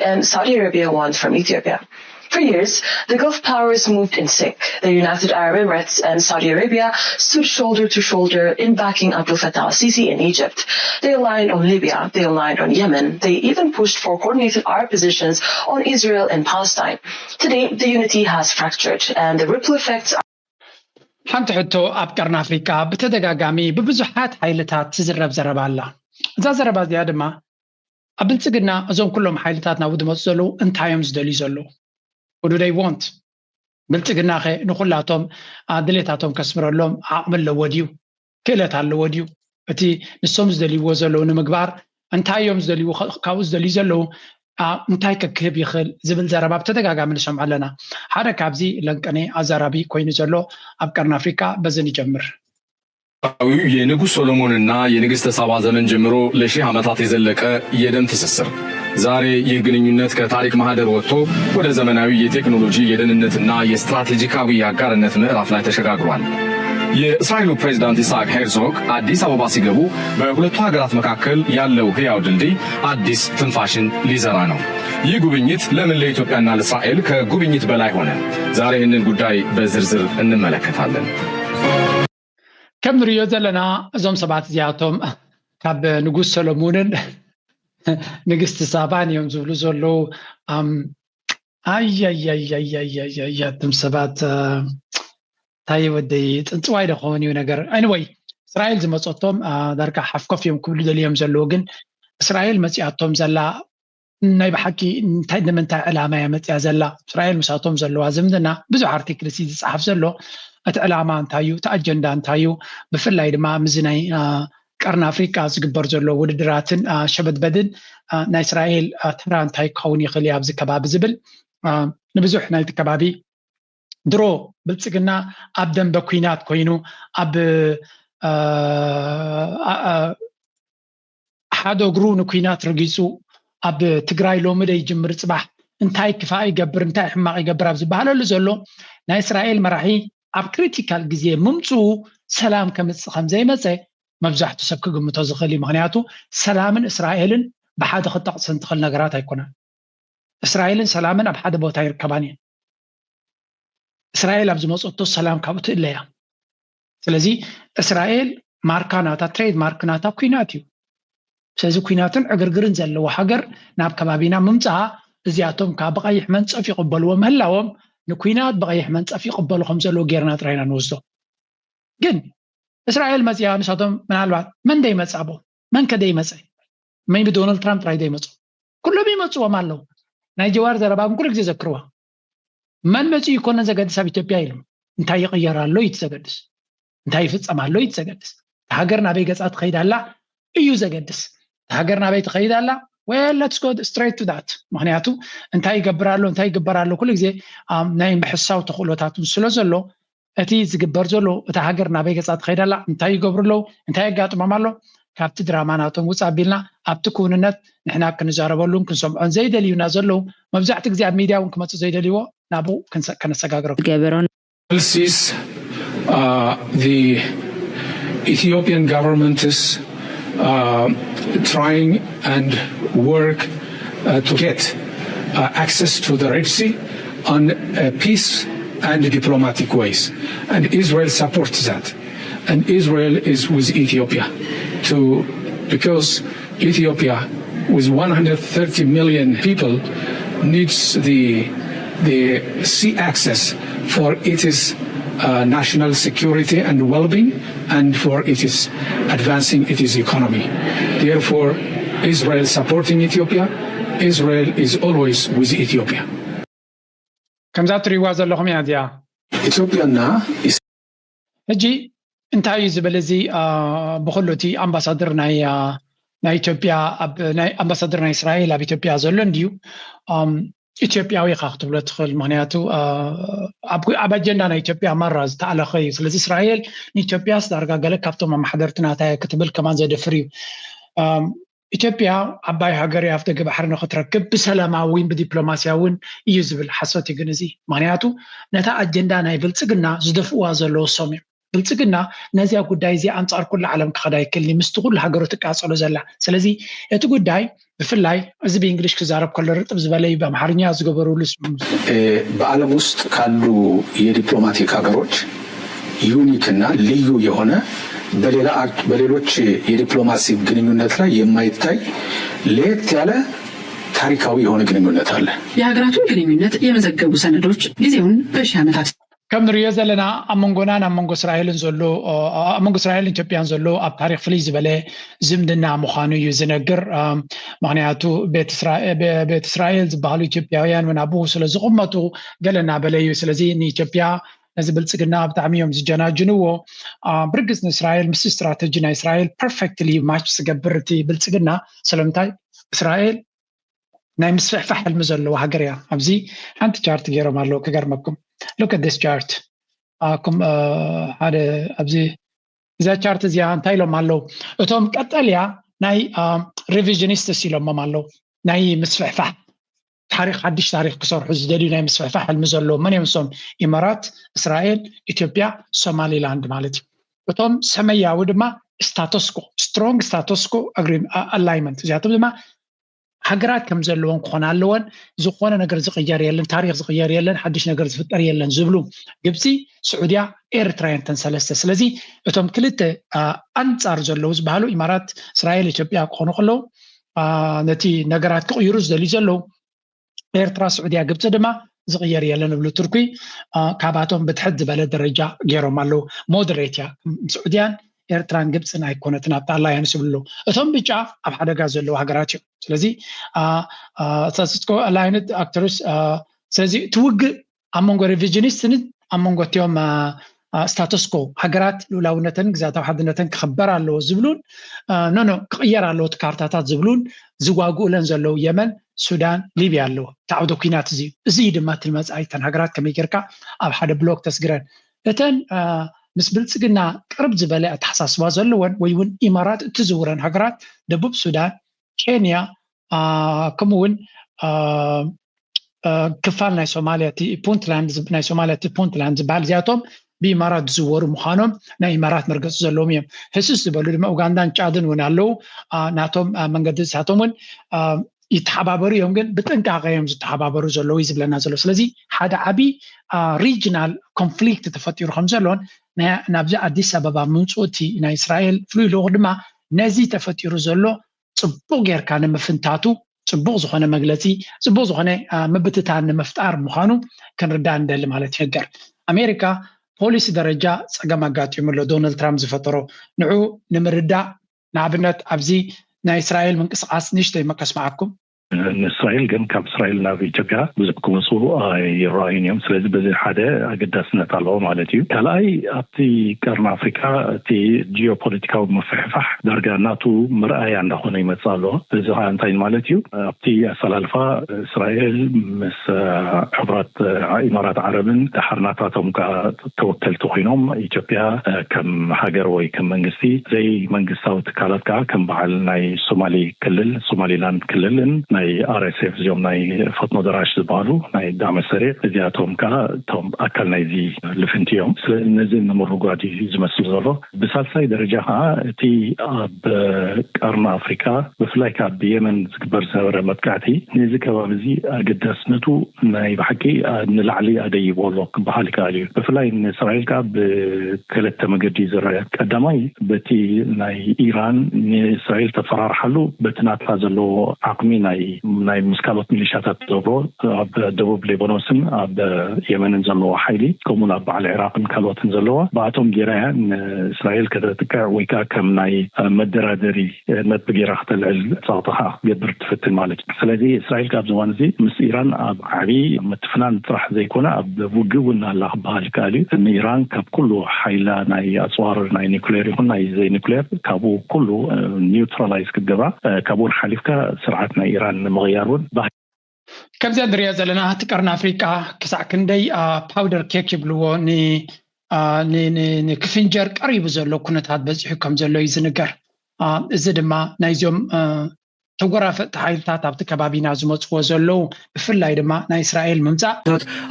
and Saudi Arabia want from Ethiopia. For years, the Gulf powers moved in sync. The United Arab Emirates and Saudi Arabia stood shoulder to shoulder in backing Abdel Fattah al-Sisi in Egypt. They aligned on Libya, they aligned on Yemen, they even pushed for coordinated Arab positions on Israel and Palestine. Today, the unity has fractured, and the ripple effects ሓንቲ ሕቶ ኣብ ቀርኒ ኣፍሪካ ብተደጋጋሚ ብብዙሓት ሓይልታት ትዝረብ ዘረባ ኣላ። እዛ ዘረባ እዚኣ ድማ ኣብ ብልፅግና እዞም ኩሎም ሓይልታት ናብኡ ዝመፁ ዘለዉ እንታይ እዮም ዝደልዩ ዘለዉ? What do they want? ብልፅግና ኸ ንኩላቶም ድሌታቶም ከስምረሎም ዓቕሚ ኣለዎ ድዩ? ክእለት ኣለዎ ድዩ? እቲ ንሶም ዝደልይዎ ዘለዉ ንምግባር እንታይ እዮም ዝደልዩ? ካብኡ ዝደልዩ ዘለዉ እንታይ ከክህብ ይኽእል ዝብል ዘረባ ብተደጋጋሚ ንሰምዖ ኣለና። ሓደ ካብዚ ለንቀኔ ኣዛራቢ ኮይኑ ዘሎ ኣብ ቀርኒ ኣፍሪካ በዚ ንጀምር። ዊ የንጉሥ ሶሎሞንና የንግሥተ ሳባ ዘመን ጀምሮ ለሺህ ዓመታት የዘለቀ የደም ትስስር ዛሬ ይህ ግንኙነት ከታሪክ ማህደር ወጥቶ ወደ ዘመናዊ የቴክኖሎጂ የደህንነትና የስትራቴጂካዊ አጋርነት ምዕራፍ ላይ ተሸጋግሯል። የእስራኤሉ ፕሬዝዳንት ኢስሐቅ ሄርዞግ አዲስ አበባ ሲገቡ በሁለቱ ሀገራት መካከል ያለው ህያው ድልድይ አዲስ ትንፋሽን ሊዘራ ነው። ይህ ጉብኝት ለምን ለኢትዮጵያና ለእስራኤል ከጉብኝት በላይ ሆነ? ዛሬ ይህንን ጉዳይ በዝርዝር እንመለከታለን። ከም ንሪኦ ዘለና እዞም ሰባት እዚኣቶም ካብ ንጉስ ሰሎሙንን ንግስቲ ሳባን እዮም ዝብሉ ዘለዉ። ኣም፣ ኣያያያያያያያ እቶም ሰባት እንታይ ወደይ ጥንፅዋይ ዶ ክኸውን እዩ ነገር። Anyway፣ እስራኤል ዝመፀቶም ዳርጋ ሓፍኮፍ እዮም ክብሉ ደልዮም ዘለዉ፣ ግን እስራኤል መፂኣቶም ዘላ ናይ ብሓቂ እንታይ ንምንታይ ዕላማ እያ መፅያ ዘላ? እስራኤል ምሳቶም ዘለዋ ዝምድና ብዙሕ ኣርቲክል ሲ ዝፀሓፍ ዘሎ እቲ ዕላማ እንታይ እዩ? እቲ ኣጀንዳ እንታይ እዩ? ብፍላይ ድማ ምዚ ናይ ቀርኒ ኣፍሪቃ ዝግበር ዘሎ ውድድራትን ሸበድበድን ናይ እስራኤል ተራ እንታይ ክኸውን ይኽእል እዩ ኣብዚ ከባቢ ዝብል ንብዙሕ ናይቲ ከባቢ ድሮ ብልፅግና ኣብ ደንበ ኩናት ኮይኑ ኣብ ሓደ እግሩ ንኩናት ረጊፁ ኣብ ትግራይ ሎሚ ዶ ይጅምር ፅባሕ እንታይ ክፋእ ይገብር እንታይ ሕማቕ ይገብር ኣብ ዝበሃለሉ ዘሎ ናይ እስራኤል መራሒ ኣብ ክሪቲካል ግዜ ምምፅኡ ሰላም ከምፅእ ከምዘይመፀ መብዛሕቱ ሰብ ክግምቶ ዝኽእል እዩ። ምክንያቱ ሰላምን እስራኤልን ብሓደ ክጠቕሰን ትኽእል ነገራት ኣይኮነን። እስራኤልን ሰላምን ኣብ ሓደ ቦታ ይርከባን እየን። እስራኤል ኣብ ዝመፀቶ ሰላም ካብኡ ትእለ እያ። ስለዚ እስራኤል ማርካ ናታ ትሬድ ማርክ ናታ ኩናት እዩ። ስለዚ ኩናትን ዕግርግርን ዘለዎ ሃገር ናብ ከባቢና ምምፅኣ እዚኣቶም ከዓ ብቐይሕ መንፀፍ ይቕበልዎ ምህላዎም ንኩናት ብቐይሕ መንፀፍ ይቕበሉ ከም ዘለዎ ጌርና ጥራይና ንወስዶ። ግን እስራኤል መፅያ ንሳቶም ምናልባት መን ደይመፃ ቦ መን ከደይመፀ maybe ዶናልድ ትራምፕ ጥራይ ደይመፁ ኩሎም ይመፅዎም ኣለዉ። ናይ ጀዋር ዘረባ ግን ኩሉ ግዜ ዘክርዋ መን መፅኡ ይኮነን ዘገድስ ኣብ ኢትዮጵያ ኢሉ እንታይ ይቕየር ኣሎ እዩ ዘገድስ እንታይ ይፍፀም ኣሎ እዩ ዘገድስ ሃገር ናበይ ገፃ ትኸይድ ኣላ እዩ ዘገድስ። ሃገር ናበይ ትኸይድ ኣላ? Well, let's go straight to that። ምክንያቱ እንታይ ይገብር ኣሎ እንታይ ይግበር ኣሎ ኩሉ ግዜ ናይ ምሕሳው ተኽእሎታት እውን ስለ ዘሎ እቲ ዝግበር ዘሎ እታ ሃገር ናበይ ገፃ ትኸይድ ኣላ እንታይ ይገብሩ ኣለዉ እንታይ የጋጥሞም ኣሎ ካብቲ ድራማ ናቶም ውፃእ ኣቢልና ኣብቲ ክውንነት ንሕና ክንዛረበሉን ክንሰምዖን ዘይደልዩና ዘለዉ መብዛሕቲ ግዜ ኣብ ሚድያ እውን ክመፁ ዘይደልይዎ ናብኡ ከነሰጋግረኩም። ገበሮን This, uh, the Ethiopian government is uh, trying and work uh, to get uh, access to the Red Sea on uh, peace and diplomatic ways. And Israel supports that. And Israel is with Ethiopia to because Ethiopia, with one hundred thirty million people, needs the, the sea access for its uh, national security and well-being and for its advancing its economy. Therefore, Israel supporting Ethiopia, Israel is always with Ethiopia. ከምዛ ትሪዋ ዘለኹም እያ እዚኣ ኢትዮጵያና ሕጂ እንታይ እዩ ዝብል እዚ ብኩሉ እቲ ኣምባሳደር ናይ ናይ ኢትዮጵያ ናይ ኣምባሳደር ናይ እስራኤል ኣብ ኢትዮጵያ ዘሎ እንድዩ ኢትዮጵያዊ ኢኻ ክትብሎ ትኽእል ምክንያቱ ኣብ ኣጀንዳ ናይ ኢትዮጵያ ማራ ዝተኣለኸ እዩ ስለዚ እስራኤል ንኢትዮጵያ ስዳርጋ ገለ ካብቶም ኣማሓደርቲ ናታ ክትብል ከማን ዘደፍር እዩ ኢትዮጵያ ዓባይ ሃገር ኣብ ደገ ባሕሪ ንክትረክብ ብሰላማዊን ብዲፕሎማስያውን እዩ ዝብል ሓሶት እዩ ግን እዚ ምክንያቱ ነታ ኣጀንዳ ናይ ብልፅግና ዝደፍእዋ ዘለዉ ሶም እዮም ብልፅግና ነዚያ ጉዳይ እዚ ኣንፃር ኩሉ ዓለም ክኸዳ ይክልኒ ምስቲ ኩሉ ሃገሩ ትቃፀሎ ዘላ። ስለዚ እቲ ጉዳይ ብፍላይ እዚ ብእንግሊሽ ክዛረብ ከሎ ርጥብ ዝበለ እዩ፣ ብኣምሓርኛ ዝገበሩሉ ስም በዓለም ውስጥ ካሉ የዲፕሎማቲክ ሀገሮች ዩኒክ እና ልዩ የሆነ በሌላ በሌሎች የዲፕሎማሲ ግንኙነት ላይ የማይታይ ለየት ያለ ታሪካዊ የሆነ ግንኙነት አለ። የሀገራቱን ግንኙነት የመዘገቡ ሰነዶች ጊዜውን በሺህ ዓመታት ከም ንሪኦ ዘለና ኣብ መንጎናን ኣብ መንጎ እስራኤልን ዘሎ ኣብ መንጎ እስራኤልን ኢትዮጵያን ዘሎ ኣብ ታሪክ ፍልይ ዝበለ ዝምድና ምዃኑ እዩ ዝነግር። ምክንያቱ ቤት እስራኤል ዝበሃሉ ኢትዮጵያውያን እውን ኣብኡ ስለ ዝቕመጡ ገለ እናበለ እዩ። ስለዚ ንኢትዮጵያ ነዚ ብልፅግና ብጣዕሚ እዮም ዝጀናጅንዎ። ብርግፅ ንእስራኤል ምስ ስትራተጂ ናይ እስራኤል ፐርፌክትሊ ማች ዝገብር እቲ ብልፅግና። ስለምንታይ እስራኤል ናይ ምስፍሕፋሕ ሕልሚ ዘለዎ ሃገር እያ። ኣብዚ ሓንቲ ቻርት ገይሮም ኣለዉ ክገርመኩም። Look at this chart። ሓደ ኣብዚ እዛ ቻርት እዚኣ እንታይ ኢሎም ኣለዉ? እቶም ቀጠልያ ናይ ሪቪዥኒስትስ ኢሎሞም ኣለዉ። ናይ ምስፍሕፋሕ ታሪክ ሓድሽ ታሪክ ክሰርሑ ዝደልዩ ናይ ምስፍሕፋሕ ሕልሚ ዘለዎ መን እዮም? እሶም ኢማራት፣ እስራኤል፣ ኢትዮጵያ፣ ሶማሊላንድ ማለት እዩ። እቶም ሰመያዊ ድማ ስታተስኮ ስትሮንግ ስታተስኮ ኣላይመንት እዚኣቶም ድማ ሃገራት ከም ዘለወን ክኾና ኣለወን። ዝኾነ ነገር ዝቕየር የለን፣ ታሪክ ዝቕየር የለን፣ ሓድሽ ነገር ዝፍጠር የለን ዝብሉ ግብፂ፣ ስዑድያ፣ ኤርትራ እየን ተን ሰለስተ። ስለዚ እቶም ክልተ ኣንፃር ዘለዉ ዝበሃሉ ኢማራት፣ እስራኤል፣ ኢትዮጵያ ክኾኑ ከለዉ ነቲ ነገራት ክቕይሩ ዝደልዩ ዘለዉ ኤርትራ፣ ስዑድያ፣ ግብፂ ድማ ዝቕየር የለን እብሉ። ቱርኪ ካብኣቶም ብትሕት ዝበለ ደረጃ ገይሮም ኣለዉ። ሞደሬት እያ። ስዑድያን ኤርትራን ግብፅን ኣይኮነትን ኣብቲ ኣላያንስ ይብሉ። እቶም ብጫ ኣብ ሓደጋ ዘለዉ ሃገራት እዮም። ስለዚ ስታተስኮ ኣላይንድ ኣክተርስ ስለዚ እቲ ውግእ ኣብ መንጎ ሪቪዥኒስትን ኣብ መንጎ እቲኦም ስታተስኮ ሃገራት ልኡላውነትን ግዛታዊ ሓድነትን ክኽበር ኣለዎ ዝብሉን ኖኖ ክቕየር ኣለዎ እቲ ካርታታት ዝብሉን ዝዋግኡለን ዘለዉ የመን፣ ሱዳን፣ ሊብያ ኣለዎ። እቲ ዓውደ ኩናት እዚ እዩ። እዚ እዩ ድማ እቲ ንመፃኢ እተን ሃገራት ከመይ ጌርካ ኣብ ሓደ ብሎክ ተስግረን። እተን ምስ ብልፅግና ቅርብ ዝበለ ኣተሓሳስባ ዘለወን ወይ እውን ኢማራት እትዝውረን ሃገራት ደቡብ ሱዳን፣ ኬንያ ከምኡ እውን ክፋል ናይ ሶማልያ ናይ ሶማልያ እቲ ፑንትላንድ ዝበሃል እዚኣቶም ብኢማራት ዝዝወሩ ምዃኖም ናይ ኢማራት መርገፂ ዘለዎም እዮም። ህስስ ዝበሉ ድማ ኡጋንዳን ጫድን እውን ኣለዉ። ናቶም መንገዲ እሳቶም እውን ይተሓባበሩ እዮም፣ ግን ብጥንቃቐ እዮም ዝተሓባበሩ ዘለዉ እዩ ዝብለና ዘሎ። ስለዚ ሓደ ዓብዪ ሪጅናል ኮንፍሊክት ተፈጢሩ ከም ዘሎን ናብዚ ኣዲስ ኣበባ ምምፅኡ እቲ ናይ እስራኤል ፍሉይ ልኡኽ ድማ ነዚ ተፈጢሩ ዘሎ ፅቡቕ ጌርካ ንምፍንታቱ ፅቡቕ ዝኾነ መግለፂ፣ ፅቡቕ ዝኾነ ምብትታን ንምፍጣር ምዃኑ ክንርዳእ ንደሊ ማለት ይንገር። ኣሜሪካ ፖሊሲ ደረጃ ፀገም ኣጋጢሙ ኣሎ። ዶናልድ ትራምፕ ዝፈጠሮ ንዑ ንምርዳእ ንኣብነት ኣብዚ ናይ እስራኤል ምንቅስቃስ ንእሽተይ መከስምዓኩም። ንእስራኤል ግን ካብ እስራኤል ናብ ኢትዮጵያ ብዙሕ ክመፁ ኣይረኣዩን እዮም። ስለዚ በዚ ሓደ ኣገዳስነት ኣለዎ ማለት እዩ። ካልኣይ ኣብቲ ቀርኒ ኣፍሪካ እቲ ጂኦፖለቲካዊ ምፍሕፋሕ ዳርጋ ናቱ መርኣያ እንዳኾነ ይመፅእ ኣሎ። እዚ ከዓ እንታይ ማለት እዩ? ኣብቲ ኣሰላልፋ እስራኤል ምስ ሕቡራት ኢማራት ዓረብን ደሓር ናታቶም ከዓ ተወከልቲ ኮይኖም ኢትዮጵያ ከም ሃገር ወይ ከም መንግስቲ ዘይመንግስታዊ ትካላት ከዓ ከም በዓል ናይ ሶማሊ ክልል ሶማሊላንድ ክልልን ናይ ኣር ኤስ ኤፍ እዚኦም ናይ ፈጥኖ ደራሽ ዝበሃሉ ናይ ዳዕመ ሰሪዕ እዚኣቶም ከዓ እቶም ኣካል ናይዚ ልፍንቲ እዮም። ስለዚ ነዚ ንምርጓድ እዩ ዝመስል ዘሎ። ብሳልሳይ ደረጃ ከዓ እቲ ኣብ ቀርኒ ኣፍሪካ ብፍላይ ከዓ ብየመን ዝግበር ዝነበረ መጥቃዕቲ ነዚ ከባቢ እዚ ኣገዳስነቱ ናይ ብሓቂ ንላዕሊ ኣደይቦ ኣሎ ክበሃል ይከኣል እዩ። ብፍላይ ንእስራኤል ከዓ ብክልተ መገዲ ዝረአ። ቀዳማይ በቲ ናይ ኢራን ንእስራኤል ተፈራርሓሉ በቲ ናትካ ዘለዎ ዓቕሚ ናይ ናይ ምስ ካልኦት ሚሊሻታት ዝገብሮ ኣብ ደቡብ ሌባኖስን ኣብ የመንን ዘለዎ ሓይሊ ከምኡን ኣብ በዓል ዒራቅን ካልኦትን ዘለዋ ብኣቶም ጌራ እያ ንእስራኤል ከተጥቅዕ ወይ ከዓ ከም ናይ መደራደሪ ነጥቢ ጌራ ክተልዕል ፀቕጢ ከዓ ክትገብር ትፍትን ማለት እዩ። ስለዚ እስራኤል ካብዚ እዋን እዚ ምስ ኢራን ኣብ ዓብዪ ምትፍናን ጥራሕ ዘይኮነ ኣብ ውግእ እውን ኣላ ክበሃል ይከኣል እዩ። ንኢራን ካብ ኩሉ ሓይላ ናይ ኣፅዋር ናይ ኒኩሌር ይኹን ናይ ዘይኒኩሌር ካብኡ ኩሉ ኒውትራላይዝ ክትገብራ ካብኡ ሓሊፍካ ስርዓት ናይ ኢራን ንምቕያር እውን ከምዚኣ ንሪኦ ዘለና እቲ ቀርኒ ኣፍሪቃ ክሳዕ ክንደይ ፓውደር ኬክ ይብልዎ ንክፍንጀር ቀሪቡ ዘሎ ኩነታት በፂሑ ከም ዘሎ እዩ ዝንገር። እዚ ድማ ናይዚኦም ተጎራፈጥቲ ሓይልታት ኣብቲ ከባቢና ዝመፅዎ ዘለዉ፣ ብፍላይ ድማ ናይ እስራኤል ምምፃእ።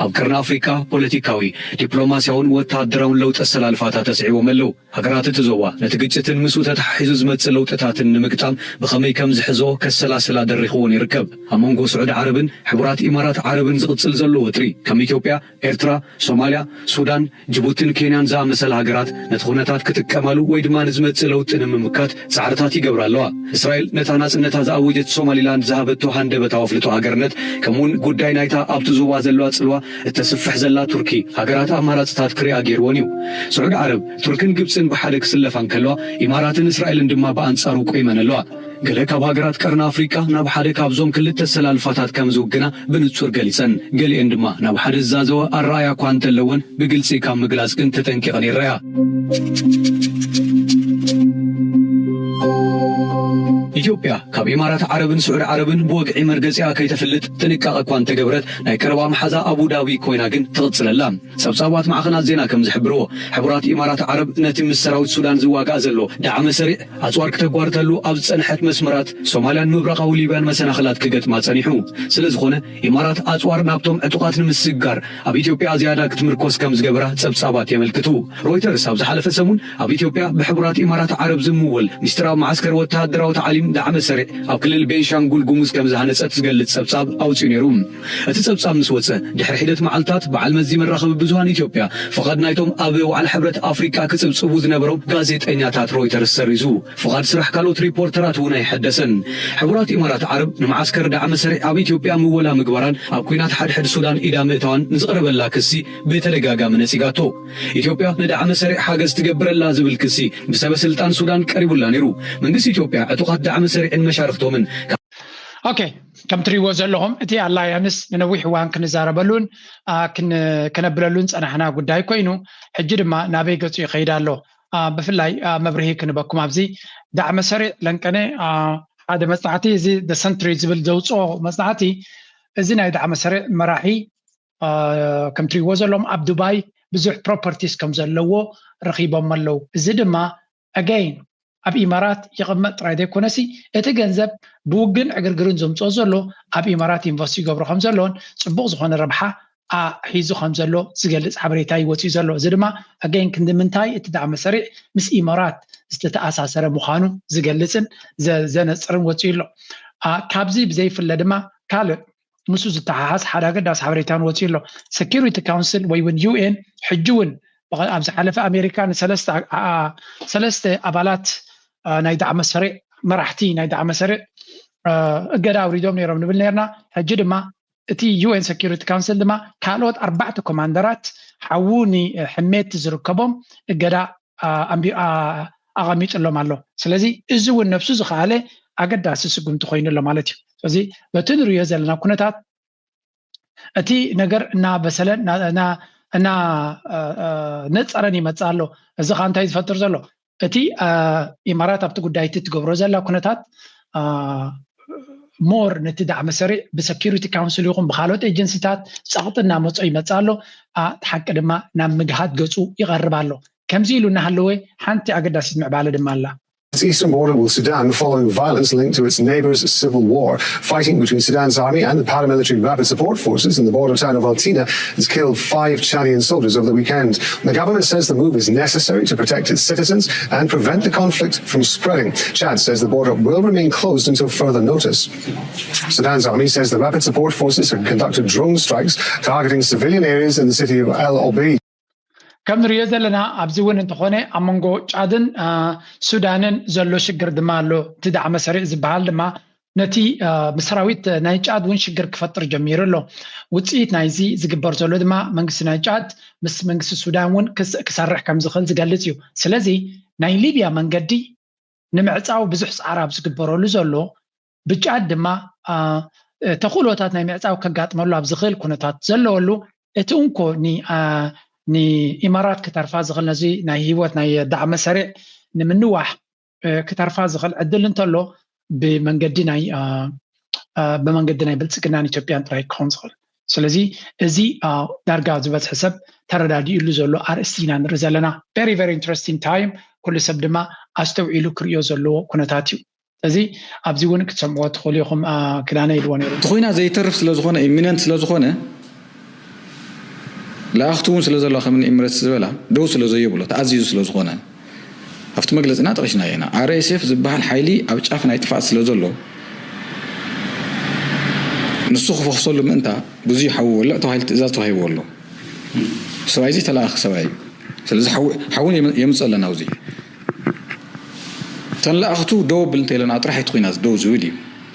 ኣብ ቀርኒ ኣፍሪካ ፖለቲካዊ፣ ዲፕሎማሲያውን ወተሃደራውን ለውጢ ኣሰላልፋታት ኣስዒቦም ኣለዉ። ሃገራት እቲ ዞባ ነቲ ግጭትን ምስኡ ተተሓሒዙ ዝመጽእ ለውጥታትን ንምግጣም ብኸመይ ከም ዝሕዞ ከሰላስላ ደሪኽዎን ይርከብ። ኣብ መንጎ ስዑድ ዓረብን ሕቡራት ኢማራት ዓረብን ዝቕጽል ዘሎ ወጥሪ፣ ከም ኢትዮጵያ፣ ኤርትራ፣ ሶማልያ፣ ሱዳን፣ ጅቡትን ኬንያን ዝኣመሰላ ሃገራት ነቲ ኩነታት ክጥቀማሉ ወይ ድማ ንዝመጽእ ለውጢ ንምምካት ጻዕርታት ይገብራ ኣለዋ። እስራኤል ነታ ናጽነታ ዝኣወጀት ሶማሊላንድ ዝሃበቶ ሃንደበታዊ ኣፍልጦ ሃገርነት፣ ከምኡውን ጉዳይ ናይታ ኣብቲ ዞባ ዘለዋ ጽልዋ እተስፍሕ ዘላ ቱርኪ፣ ሃገራት ኣማራጽታት ክሪኣ ገይርወን እዩ። ስዑድ ዓረብ፣ ቱርክን ግብጽን ብሓደ ክስለፋ እንከለዋ፣ ኢማራትን እስራኤልን ድማ ብኣንጻሩ ቆይመን ኣለዋ። ገለ ካብ ሃገራት ቀርኒ ኣፍሪቃ ናብ ሓደ ካብዞም ክልተ ኣሰላልፋታት ከም ዝውግና ብንጹር ገሊጸን፣ ገሊአን ድማ ናብ ሓደ ዝዛዘወ ኣረኣእያ እኳ እንተለወን፣ ብግልጺ ካብ ምግላጽ ግን ተጠንቂቐን ይረኣያ። ኢትዮጵያ ካብ ኢማራት ዓረብን ስዑድ ዓረብን ብወግዒ መርገጺኣ ከይተፍልጥ ጥንቃቐ እኳ እንተገበረት፣ ናይ ቀረባ መሓዛ ኣቡዳቢ ኮይና ግን ትቕጽል ኣላ። ጸብጻባት ማዕኸናት ዜና ከም ዝሕብርዎ፣ ሕቡራት ኢማራት ዓረብ ነቲ ምስ ሰራዊት ሱዳን ዝዋጋእ ዘሎ ዳዕመ ሰሪዕ፣ ኣጽዋር ክተጓርተሉ ኣብ ዝጸንሐት መስመራት ሶማልያን ምብራቓዊ ሊብያን መሰናኽላት ክገጥማ ጸኒሑ። ስለ ዝኾነ፣ ኢማራት ኣጽዋር ናብቶም ዕጡቓት ንምስግጋር ኣብ ኢትዮጵያ ዝያዳ ክትምርኮስ ከም ዝገበራ ጸብጻባት የመልክቱ። ሮይተርስ ኣብ ዝሓለፈ ሰሙን ኣብ ኢትዮጵያ ብሕቡራት ኢማራት ዓረብ ዝምወል ሚስጥራዊ መዓስከር ወተሃደራዊ ታዕሊም ዳዕመ ሰሪዕ ኣብ ክልል ቤንሻንጉል ጉሙዝ ከም ዝሃነጸት ዝገልጽ ጸብጻብ ኣውጺኡ ነይሩ። እቲ ጸብጻብ ምስ ወጸ ድሕሪ ሒደት መዓልታት፣ በዓል መዚ መራኸቢ ብዙሃን ኢትዮጵያ፣ ፍቓድ ናይቶም ኣብ ዋዕላ ሕብረት ኣፍሪቃ ክጽብጽቡ ዝነበሮም ጋዜጠኛታት ሮይተርስ ሰሪዙ። ፍቓድ ስራሕ ካልኦት ሪፖርተራት እውን ኣይሐደሰን። ሕቡራት ኢማራት ዓረብ ንመዓስከር ዳዕመ ሰሪዕ ኣብ ኢትዮጵያ ምወላ ምግባራን ኣብ ኲናት ሓድሕድ ሱዳን ኢዳ ምእታዋን ንዝቐረበላ ክሲ ብተደጋጋሚ ነጺጋቶ። ኢትዮጵያ ንዳዕመ ሰሪዕ ሓገዝ ትገብር ኣላ ዝብል ክሲ ብሰበ ስልጣን ሱዳን ቀሪቡላ ነይሩ። መንግስቲ ኢትዮጵያ ዕጡቓት ዳዕመ ሰሪዕን መሻርኽቶምን ኦኬ፣ ከም ትሪእዎ ዘለኹም፣ እቲ ኣላያንስ ንነዊሕ እዋን ክንዛረበሉን፣ አ፣ ክን-፣ ክነብለሉን ጸናሕና ጉዳይ ኮይኑ፣ ሕጂ ድማ ናበይ ገጹ ይኸይድ ኣሎ? አ፣ ብፍላይ፣ አ፣ መብርሂ ክንበኩም ኣብዚ ዳዕመ ሰሪዕ ለንቀነ፣ አ፣ ሓደ መጽናዕቲ፣ እዚ The Sentry ዝብል ዘውጽኦ መጽናዕቲ፣ እዚ ናይ ዳዕመ ሰሪዕ መራሒ፣ አ፣ ከም ትሪእዎ ዘለኹም ኣብ ዱባይ ብዙሕ ፕሮፐርቲስ ከም ዘለዎ ረኺቦም ኣለዉ። እዚ ድማ ኣገይን ኣብ ኢማራት ይቕመጥ ጥራይ ዘይኮነሲ፣ እቲ ገንዘብ ብውግን ዕግርግርን ዘምጽኦ ዘሎ ኣብ ኢማራት ኢንቨስት ይገብሮ ከም ዘሎን ጽቡቕ ዝኾነ ረብሓ ኣ-፣ ሒዙ ከም ዘሎ ዝገልጽ ሓበሬታ እዩ ወጺኡ ዘሎ። እዚ ድማ ኣገይን ክንዲ ምንታይ እቲ ዳዕመ ሰሪዕ ምስ ኢማራት ዝተተኣሳሰረ ምዃኑ ዝገልጽን ዘ-፣ ዘነጽርን ወጺኡ ኣሎ። ኣ፣ ካብዚ ብዘይፍለ ድማ ካልእ ምስኡ ዝተሓሓዝ ሓደ ኣገዳሲ ሓበሬታ እውን ወጺኡ ኣሎ። ሰኪሪቲ ካውንስል ወይ እውን ዩ ኤን ሕጂ እውን ብቐ-፣ ኣብ ዝሓለፈ ኣሜሪካ ንሰለስተ ኣ-፣ ኣ-፣ ሰለስተ ኣባላት፣ አ፣ ናይ ዳዕመ ሰሪዕ መራሕቲ ናይ ዳዕመ ሰሪዕ፣ አ፣ እገዳ ኣውሪዶም ነይሮም ንብል ነርና። ሕጂ ድማ እቲ ዩ ኤን ሰኪሪቲ ካውንስል ድማ ካልኦት ኣርባዕተ ኮማንደራት ሓዉ ንሕሜት ዝርከቦም እገዳ፣ አ፣ ኣንቢ-፣ አ፣ ኣቐሚጥሎም ኣሎ። ስለዚ እዚ እውን ነብሱ ዝኸኣለ ኣገዳሲ ስጉምቲ ኮይኑ ኣሎ ማለት እዩ። ስለዚ በቲ ንሪኦ ዘለና ኩነታት እቲ ነገር እናበሰለ እና-፣ እና-፣ እና-፣ አ፣ አ፣ ነጸረን ይመጽእ ኣሎ። እዚ ኸኣ እንታይ ዝፈጥር ዘሎ? እቲ፣ አ፣ ኢማራት ኣብቲ ጉዳይ እቲ ትገብሮ ዘላ ኩነታት፣ አ፣ ሞር ነቲ ዳዕመ ሰሪዕ ብሰኪሪቲ ካውንስል ይኹን ብኻልኦት ኤጀንሲታት ጸቕጢ እናመጾ ይመጽእ ኣሎ። አ፣ እቲ ሓቂ ድማ ናብ ምግሃድ ገጹ ይቐርብ ኣሎ። ከምዚ ኢሉ እናሃለወ ሓንቲ ኣገዳሲት ምዕባለ ድማ ኣላ። Its eastern border with Sudan following violence linked to its neighbour's civil war. Fighting between Sudan's army and the paramilitary Rapid Support Forces in the border town of Al Tina has killed five Chadian soldiers over the weekend. The government says the move is necessary to protect its citizens and prevent the conflict from spreading. Chad says the border will remain closed until further notice. Sudan's army says the Rapid Support Forces have conducted drone strikes targeting civilian areas in the city of El Obeid. ከም ንሪኦ ዘለና ኣብዚ እውን እንተኾነ ኣብ መንጎ ጫድን፣ አ፣ ሱዳንን ዘሎ ሽግር ድማ ኣሎ። እቲ ዳዕመ ሰሪዕ ዝበሃል ድማ ነቲ፣ አ፣ ምስ ሰራዊት ናይ ጫድ እውን ሽግር ክፈጥር ጀሚሩ ኣሎ። ውፅኢት ናይዚ ዝግበር ዘሎ ድማ መንግስቲ ናይ ጫድ ምስ መንግስቲ ሱዳን እውን ክስ-፣ ክሰርሕ ከም ዝኽእል ዝገልጽ እዩ። ስለዚ ናይ ሊብያ መንገዲ ንምዕጻው ብዙሕ ጻዕሪ ኣብ ዝግበረሉ ዘሎ፣ ብጫድ ድማ፣ አ፣ ተኽእሎታት ናይ ምዕጻው ከጋጥመሉ ኣብ ዝኽእል ኩነታት ዘለወሉ፣ እቲ እንኮ ን-፣ አ፣ ንኢማራት ክተርፋ ዝኽእል፣ ነዚ ናይ ህይወት ናይ ዳዕመ ሰሪዕ ንምንዋሕ፣ እ፣ ክተርፋ ዝኽእል ዕድል እንተሎ፣ ብመንገዲ ናይ፣ አ፣ አ፣ ብመንገዲ ናይ ብልጽግናን ኢትዮጵያን ጥራይ ክኸውን ዝኽእል። ስለዚ እዚ፣ አ፣ ዳርጋ ዝበዝሐ ሰብ ተረዳዲእሉ ዘሎ ኣርእስቲ ኢና ንርኢ ዘለና። Very, very interesting time። ኩሉ ሰብ ድማ ኣስተውዒሉ ክርእዮ ዘለዎ ኩነታት እዩ። እዚ ኣብዚ እውን ክትሰምዕዎ ትኽእሉ ኢኹም። ክዳነ ኢልዎ ነይሩ። እቲ ኩናት ዘይተርፍ ስለዝኾነ፣ ኢሚነንት ስለዝኾነ፣ ለኣኽቲ እውን ስለዘለዋ፣ ከም ኤምሬትስ ዝበላ ደው ስለዘይብሎ፣ ተኣዚዙ ስለዝኾነ፣ ኣብቲ መግለፅና ጠቒስናዮ ኢና። ኣር ኤስ ኤፍ ዝበሃል ሓይሊ ኣብ ጫፍ ናይ ጥፍኣት ስለዘሎ፣ ንሱ ክፈኽሰሉ ምእንታ ብዙ ሓዊ ወልዕ ተባሂሉ ትእዛዝ ተዋሂብዎ ኣሎ። ሰብኣይ እዚ ተለኣኺ ሰብኣይ እዩ። ስለዚ ሓዊ የምፅእ ኣለና ኣብዚ። እተን ለኣኽቱ ደው ኣብል እንተኢለና ጥራሕ እቲ ኩናት ደው ዝብል እዩ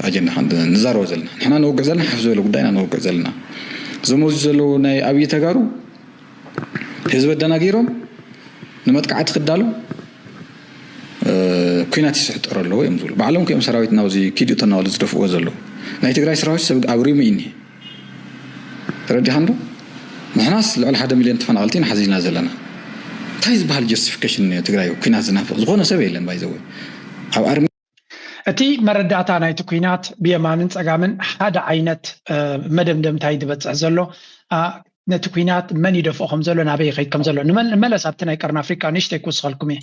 ኣጀንዳ ንዛረቦ ዘለና። ንሕና ነውግዕ ዘለና ሓፍ ዝበለ ጉዳይ ኢና ነውግዕ ዘለና። እዞም ኣብዚ ዘለዉ ናይ ኣብይ ተጋሩ ህዝቢ ኣደናጊሮም ንመጥቃዕቲ ክዳሎ ኩናት ይስሕጠር ኣለዎ እዮም ዝብሉ። ባዕሎም እዮም ሰራዊትና ኣብዚ ኪድ እቶ እናበሉ ዝደፍእዎ ዘለዉ። ናይ ትግራይ ሰራዊት ሰብ ኣብሪሙ እዩ እኒሄ። ተረዲኻ እንዶ ንሕናስ ልዕሊ ሓደ ሚልዮን ተፈናቐልቲ ኢና ሓዚልና ዘለና። እንታይ ዝበሃል ጀስቲፊኬሽን ትግራይ ኩናት ዝናፍቕ ዝኾነ ሰብ የለን። ባይዘወ ኣብ ኣርሚ እቲ መረዳእታ ናይቲ ኩናት ብየማንን ጸጋምን ሓደ ዓይነት መደምደምታ እዩ ዝበጽሕ ዘሎ። ነቲ ኩናት መን ይደፍኦ ከም ዘሎ፣ ናበይ ይኸይድ ከም ዘሎ ንመለስ ኣብቲ ናይ ቀርኒ ኣፍሪቃ ንእሽተይ ክውስኸልኩም እየ።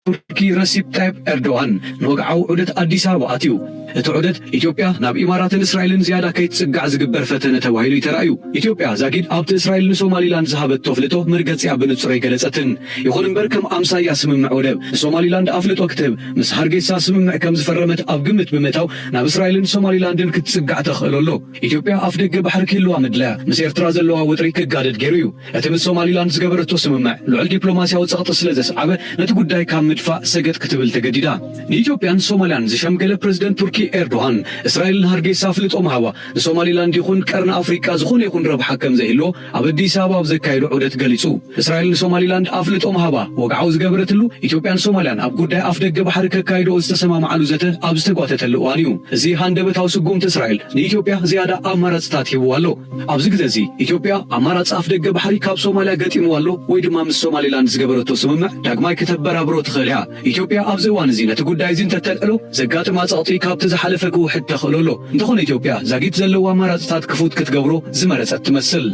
ቱርኪ ረሲፕ ታይፕ ኤርዶዋን ንወግዓዊ ዑደት ኣዲስ ኣበባ ኣትዩ። እቲ ዑደት ኢትዮጵያ ናብ ኢማራትን እስራኤልን ዝያዳ ከይትጽጋዕ ዝግበር ፈተነ ተባሂሉ እዩ ተራእዩ። ኢትዮጵያ ዛጊድ ኣብቲ እስራኤል ንሶማሊላንድ ዝሃበቶ ኣፍልጦ መርገጺኣ ብንጹር ኣይገለጸትን። ይኹን እምበር ከም ኣምሳያ ስምምዕ ወደብ ንሶማሊላንድ ኣፍልጦ ክትህብ ምስ ሃርጌሳ ስምምዕ ከም ዝፈረመት ኣብ ግምት ብምእታው ናብ እስራኤልን ሶማሊላንድን ክትጽጋዕ ተኽእሎ ኣሎ። ኢትዮጵያ ኣፍደገ ባሕሪ ክህልዋ ምድላያ ምስ ኤርትራ ዘለዋ ወጥሪ ክጋደድ ገይሩ እዩ። እቲ ምስ ሶማሊላንድ ዝገበረቶ ስምምዕ ልዑል ዲፕሎማስያዊ ጸቕጢ ስለ ዘስዓበ ነቲ ጉዳይ ካብ ምድፋእ ሰገጥ ክትብል ተገዲዳ። ንኢትዮጵያን ሶማልያን ዝሸምገለ ፕረዚደንት ቱርኪ ኤርዶሃን እስራኤል ንሃርጌሳ ኣፍልጦ ምሃባ ንሶማሊላንድ ይኹን ቀርኒ ኣፍሪቃ ዝኾነ ይኹን ረብሓ ከም ዘይህልዎ ኣብ ኣዲስ ኣበባ ኣብ ዘካየዶ ዑደት ገሊጹ። እስራኤል ንሶማሊላንድ ኣፍልጦ ምሃባ ወግዓዊ ዝገበረትሉ ኢትዮጵያን ሶማልያን ኣብ ጉዳይ ኣፍደገ ባሕሪ ከካይድኦ ዝተሰማምዓሉ ዘተ ኣብ ዝተጓተተሉ እዋን እዩ። እዚ ሃንደበታዊ ስጉምቲ እስራኤል ንኢትዮጵያ ዝያዳ ኣማራጽታት ሂብዋ ኣሎ። ኣብዚ ግዜ እዚ ኢትዮጵያ ኣማራጺ ኣፍደገ ባሕሪ ካብ ሶማልያ ገጢምዋ ኣሎ ወይ ድማ ምስ ሶማሊላንድ ዝገበረቶ ስምምዕ ዳግማይ ክተበራብሮ ትኽእል እያ። ኢትዮጵያ ኣብዚ እዋን እዚ ነቲ ጉዳይ እዚ እንተተልዕሎ ዘጋጥማ ጸቕጢ ካብቲ ዝሓለፈ ክውሕድ ተኽእሎ ኣሎ። እንተኾነ ኢትዮጵያ ዛጊት ዘለዋ ኣማራጽታት ክፉት ክትገብሮ ዝመረጸት ትመስል።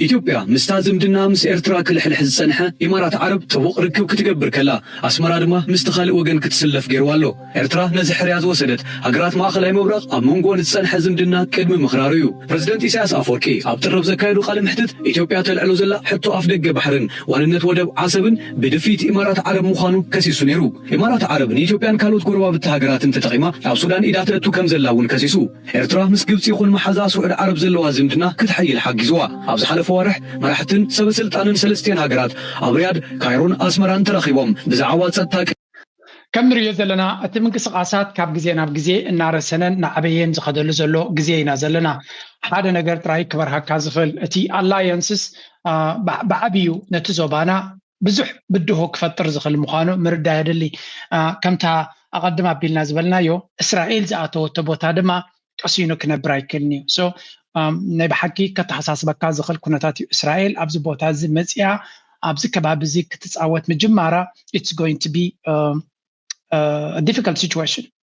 ኢትዮጵያ ምስታ ዝምድና ምስ ኤርትራ ክልሕልሕ ዝጸንሐ ኢማራት ዓረብ ጥቡቕ ርክብ ክትገብር ከላ ኣስመራ ድማ ምስቲ ካልእ ወገን ክትስለፍ ገይርዋ ኣሎ። ኤርትራ ነዚ ሕርያ ዝወሰደት ሃገራት ማእኸላይ ምብራቕ ኣብ መንጎ ንዝጸንሐ ዝምድና ቅድሚ ምኽራሩ እዩ። ፕረዚደንት ኢሳያስ ኣፈወርቂ ኣብ ጥር ኣብ ዘካየዶ ቃለ መሕትት ኢትዮጵያ ተልዕሎ ዘላ ሕቶ ኣፍደገ ባሕርን ዋንነት ወደብ ዓሰብን ብድፍኢት ኢማራት ዓረብ ምዃኑ ከሲሱ ነይሩ። ኢማራት ዓረብ ንኢትዮጵያን ካልኦት ጎረባብቲ ሃገራትን ተጠቒማ ኣብ ሱዳን ኢዳ ተእቱ ከም ዘላ እውን ከሲሱ። ኤርትራ ምስ ግብጺ ይኹን መሓዛ ስዑድ ዓረብ ዘለዋ ዝምድና ክትሕይል ሓጊዝዋ። ኣብ ዝሓለፈ ወርሕ መራሕትን ሰበ ስልጣንን ሰለስቲኤን ሃገራት ኣብ ሪያድ፣ ካይሮን ኣስመራን ተራኺቦም ብዛዕባ ጸጥታ ከም ንሪኦ ዘለና እቲ ምንቅስቃሳት ካብ ግዜ ናብ ግዜ እናረሰነን እናዓበየን ዝኸደሉ ዘሎ ግዜ ኢና ዘለና። ሓደ ነገር ጥራይ ክበርሃካ ዝኽእል እቲ ኣላየንስስ ብዓብዩ ነቲ ዞባና ብዙሕ ብድሆ ክፈጥር ዝኽእል ምዃኑ ምርዳእ የድሊ። ከምታ ኣቐድም ኣቢልና ዝበልናዮ እስራኤል ዝኣተወቶ ቦታ ድማ ቀሲኑ ክነብር ኣይክእልን እዩ። ናይ ብሓቂ ከተሓሳስበካ ዝኽእል ኩነታት እዩ። እስራኤል ኣብዚ ቦታ እዚ መፅያ ኣብዚ ከባቢ እዚ ክትፃወት ምጅማራ it's going to be difficult situation።